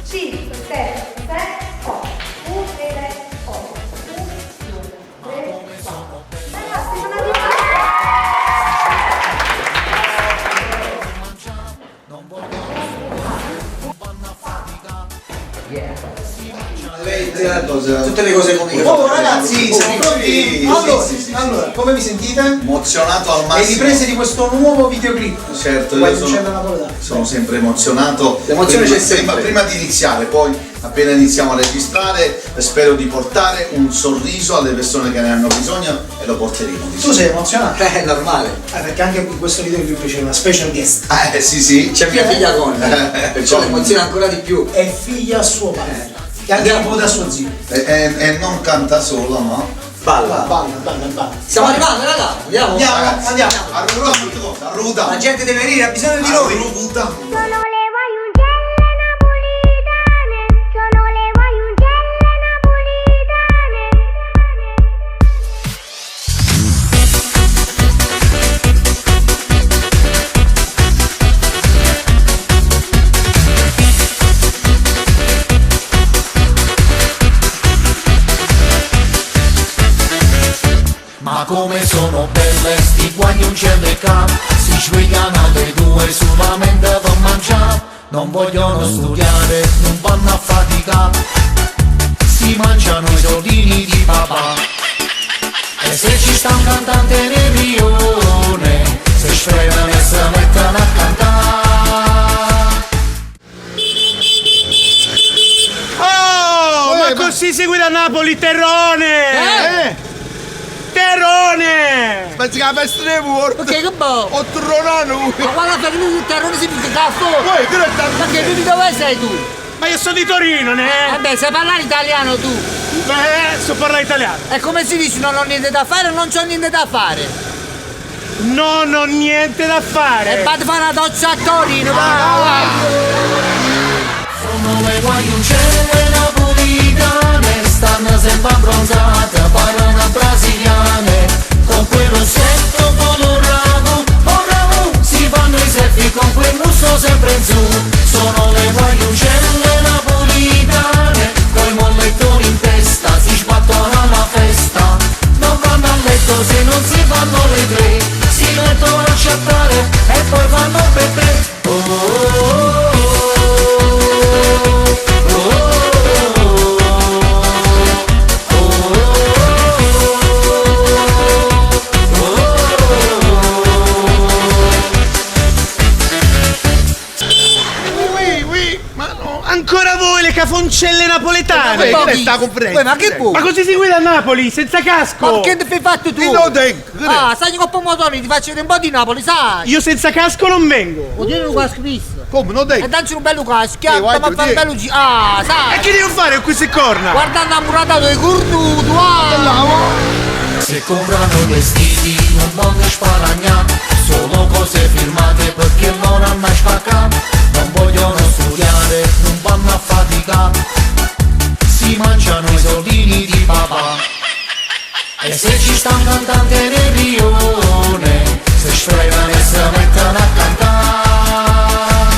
Cinque, sei, sette, otto. 1 e 3, 8. 1, 2, 3, 4. Ragazzi, sono arrivati. Tutte le cose comiche. Oh ragazzi, siete pronti? Sì, Allora, sì, sì, sì. allora, come vi sentite? Emozionato al Le massimo. riprese di questo nuovo videoclip. Certo, io Guagliuncella sono, napoletana. sono sempre emozionato. L'emozione Prima- c'è sempre. Prima, prima di iniziare, poi appena iniziamo a registrare, spero di portare un sorriso alle persone che ne hanno bisogno e lo porteremo. Tu sei emozionato? È normale. Perché anche in questo videoclip c'è una special guest. Sì, sì. C'è mia figlia con, perciò Con. l'emozione ancora di più. È figlia a suo padre. E anche nipote a suo zio. E non canta solo, no? Balla. Balla, balla, balla. Stiamo arrivando, raga. Andiamo. Andiamo, Ragazzi, andiamo. Arruta, arruta. La gente deve venire, ha bisogno di noi. Arruta. Sono le guagliuncelle napolitane, sono le guagliuncelle napolitane. Ma come sono belle sti guagliuncelle ca Si svegliano alle 2 solamente per mangiare. Non vogliono studiare, non vanno a faticare. Si mangiano i soldini di papà. E se ci sta un cantante nel rione, si sfregano e si mettono a cantare. Oh, ma così si guida a Napoli, Terrone! Eh? Terrone! Pensi che la festa dei morti? Perché che boh? Ho tronato! Ma quando fai il terrone si dice cazzo! Uè, che non sta Ma che tu di dove sei tu? Ma io sono di Torino, ne? Eh beh, sai parlare italiano tu! Beh, so parlare italiano. E come si dice non ho niente da fare o non c'ho niente da fare? Non ho niente da fare! E vado a fare una doccia a Torino, va! Sono le guagliuncelle napolitane, stanno sempre abbronzate, parlano brasiliane, con quel rossetto colorato, oh ragù, si fanno i selfie con quel muso sempre in su. Sono le guagliuncelle napolitane, coi mollettoni in testa, si sbattono alla festa, non vanno a letto se non si fanno le 3, si mettono a chattare e poi fanno pepe. Oh, oh, oh, oh, oh, Oui, oui, ma no. Ancora voi le cafoncelle napoletane! Ma che è sta conferenza? Uè, ma che vuoi? Ma così si guida a Napoli, senza casco! Ma che ti fai fatto tu? Io lo tengo, che Ah, sai con pomodori, ti faccio vedere un po' di Napoli, sai? Io senza casco non vengo! Oddio, un casco visto. Come non E tengo? dacci un bello casco, Sì, guarda, andiamo a fare un bello giro. Ah, E sai? che devo fare con queste corna? Guarda innamorato dei cornuto, ah! Se comprano i vestiti non vogliono sparagnare, solo cose firmate perché non hanno spaccato, non vogliono studiare, non vanno a faticare, si mangiano i soldini di papà. E se ci sta un cantante nel rione, si sfregano e si mettono a cantare.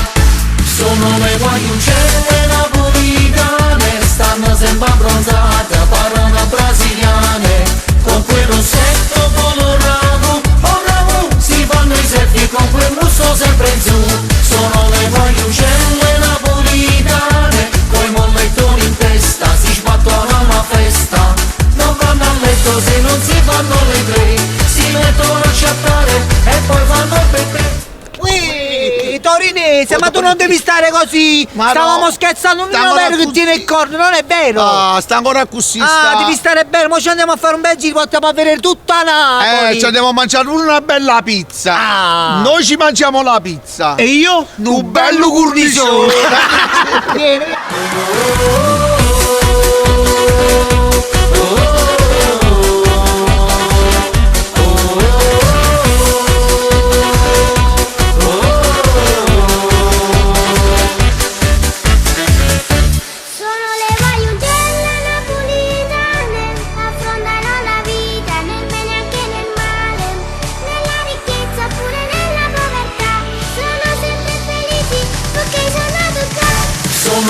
Sono le guagliuncelle napolitane, stanno sempre abbronzate, parlano brasiliane, con quel rossetto colorato, oh ragù, si fanno i selfie con quel muso sempre in su. Sono le guagliuncelle napolitane, coi mollettoni in testa, si sbattono alla festa, non vanno a letto se non si fanno le 3, si mettono a chattare e poi fanno pepe. Ui, torinese, ma tu non devi stare così! Ma Stavamo no. scherzando, non Sta è ancora vero che così. tiene il corno, non è vero! Ah, sta ancora così, Ah, sta. devi stare bene, mo ci andiamo a fare un bel giro, portiamo a vedere tutta Napoli! Ci andiamo a mangiare una bella pizza. Ah. Noi ci mangiamo la pizza. E io? Un bello cornicione. Vieni. Sono le guagliuncelle napolitane, affrontano la vita nel bene anche nel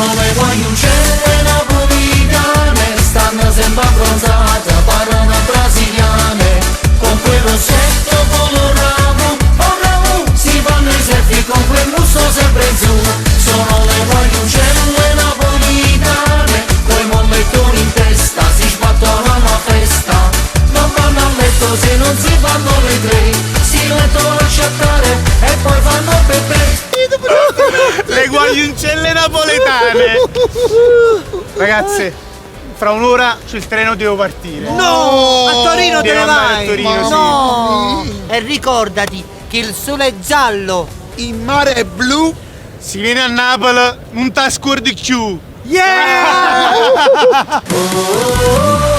Sono le guagliuncelle napolitane, stanno sempre abbronzate, parlano brasiliane, con quel rossetto colorato, oh ragù, si fanno i selfie con quel muso sempre in su. Sono le guagliuncelle napolitane, coi mollettoni in testa, si sbattono alla festa. Non vanno a letto se non si fanno le tre, si mettono a chattare e poi fanno pepe. Le guagliuncelle napoletane. Ragazzi, fra un'ora c'è il treno devo partire. No! A Torino te Devo ne andare vai! a Torino, sì. No! E ricordati che il sole è giallo! Il mare è blu. Si viene a Napoli, non ti scordi più. Yeah! Oh,